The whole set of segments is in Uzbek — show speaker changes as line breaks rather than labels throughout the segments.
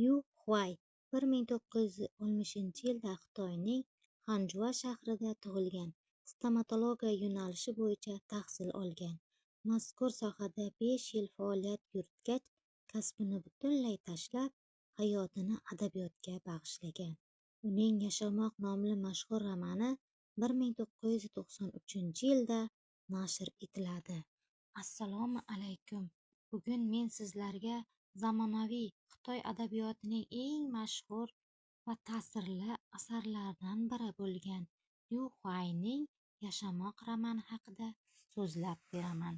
Yu Xuay 1960-yilda Xitoyning Xanjua shahrida tug'ilgan, stomatologiya yo'nalishi bo'yicha tahsil olgan. Mazkur sohada 5 yil faoliyat yuritgach, kasbini butunlay tashlab, hayotini adabiyotga bag'ishlagan. Uning "Yashamoq" nomli mashhur romani 1993-yilda nashr etiladi. Assalomu alaykum. Bugun men sizlarga zamonaviy Xitoy adabiyotining eng mashhur va ta'sirli asarlaridan biri bo'lgan Yu Xuayning "Yashamoq" romani haqida so'zlab beraman.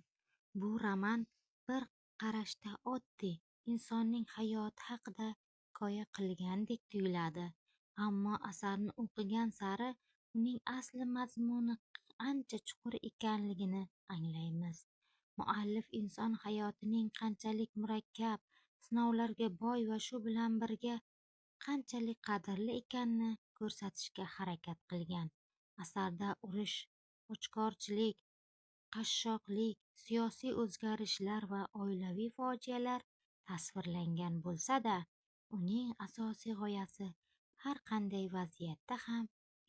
Bu roman bir qarashda oddiy insonning hayoti haqida hikoya qilgandek tuyuladi. Ammo asarni o'qigan sari uning asli mazmuni ancha chuqur ekanligini anglaymiz. Muallif inson hayotining qanchalik murakkab, sinovlarga boy va shu bilan birga qanchalik qadrli ekanini ko'rsatishga harakat qilgan. Asarda urush, ochkorchilik, qashshoqlik, siyosiy o'zgarishlar va oilaviy fojialar tasvirlangan bo'lsa-da, uning asosiy g'oyasi har qanday vaziyatda ham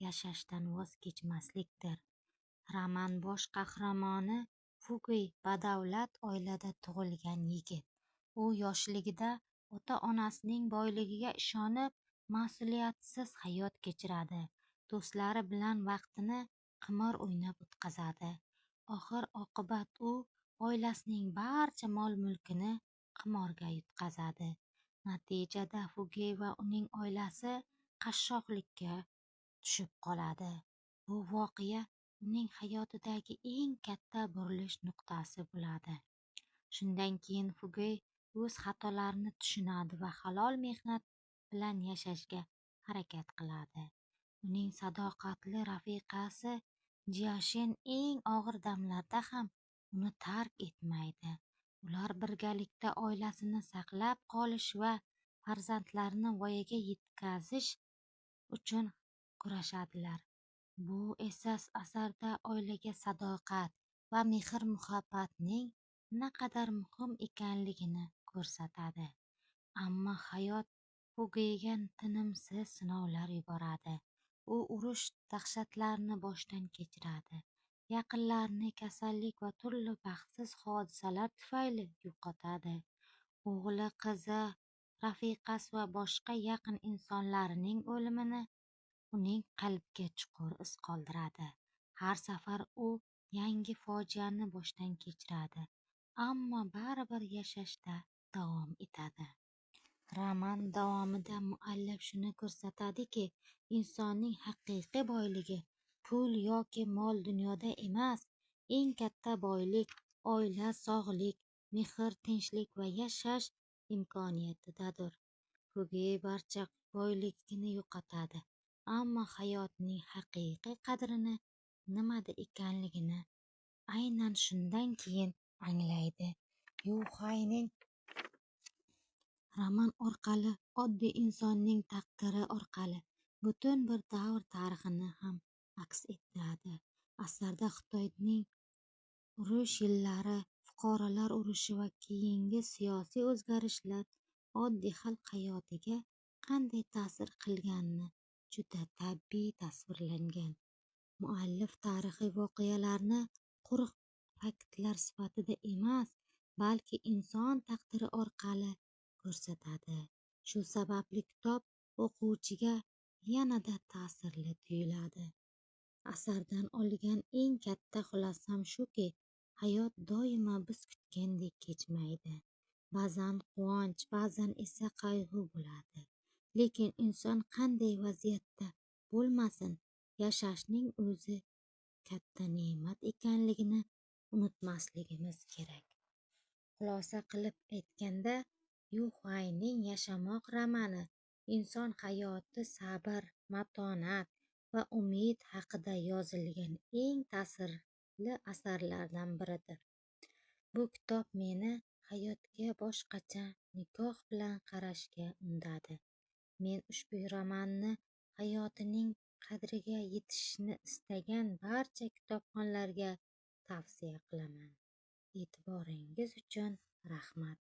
yashashdan voz kechmaslikdir. Roman bosh qahramoni Fuguy badavlat oilada tug'ilgan yigit. U yoshligida ota-onasining boyligiga ishonib, mas'uliyatsiz hayot kechiradi. Do'stlari bilan vaqtini qimor o'ynab o'tkazadi. Oxir-oqibat u oilasining barcha mol-mulkini qimorga yutqazadi. Natijada Fugey va uning oilasi qashshoqlikka tushib qoladi. Bu voqea uning hayotidagi eng katta burilish nuqtasi bo'ladi. Shundan keyin Fugey o'z xatolarini tushunadi va halol mehnat bilan yashashga harakat qiladi. Uning sadoqatli rafiqasi Jiashen eng og'ir damlarda ham uni tark etmaydi. Ular birgalikda oilasini saqlab qolish va farzandlarini voyaga yetkazish uchun kurashadilar. Bu esa asarda oilaga sadoqat va mehr-muhabbatning naqadar muhim ekanligini ko'rsatadi. Ammo hayot Fugeyga tinimsiz sinovlar yuboradi. U urush dahshatlarini boshdan kechiradi. Yaqinlarini kasallik va turli baxtsiz hodisalar tufayli yo'qotadi. O'g'li, qizi, rafiqasi va boshqa yaqin insonlarining o'limini uning qalbiga chuqur iz qoldiradi. Har safar u yangi fojiani boshdan kechiradi, ammo baribir yashashda davom etadi. Roman davomida muallif shuni ko'rsatadiki, insonning haqiqiy boyligi pul yoki mol-dunyoda emas, eng katta boylik oila, sog'lik, mehr, tinchlik va yashash imkoniyatidadir. Fugey barcha boyligini yo'qotadi, ammo hayotning haqiqiy qadrini nimada ekanligini aynan shundan keyin anglaydi. Yu Xuayning roman orqali oddiy insonning taqdiri orqali butun bir davr tarixini ham aks ettiradi. Asarda Xitoyning urush yillari, fuqarolar urushi va keyingi siyosiy o'zgarishlar oddiy xalq hayotiga qanday ta'sir qilgani juda tabiiy tasvirlangan. Muallif tarixiy voqealarni quruq faktlar sifatida emas, balki inson taqdiri orqali ko'rsatadi. Shu sababli kitob o'quvchiga yanada ta'sirli tuyuladi. Asardan olgan eng katta xulosam shuki, hayot doimo biz kutgandek kechmaydi. Ba'zan quvonch, ba'zan esa qayg'u bo'ladi. Lekin inson qanday vaziyatda bo'lmasin, yashashning o'zi katta ne'mat ekanligini unutmasligimiz kerak. Xulosa qilib aytganda, Yu Xuayning "Yashamoq" romani inson hayoti, sabr, matonat va umid haqida yozilgan eng ta'sirli asarlardan biridir. Bu kitob meni hayotga boshqacha nigoh bilan qarashga undadi. Men ushbu romanni hayotining qadriga yetishni istagan barcha kitobxonlarga tavsiya qilaman. E'tiboringiz uchun rahmat.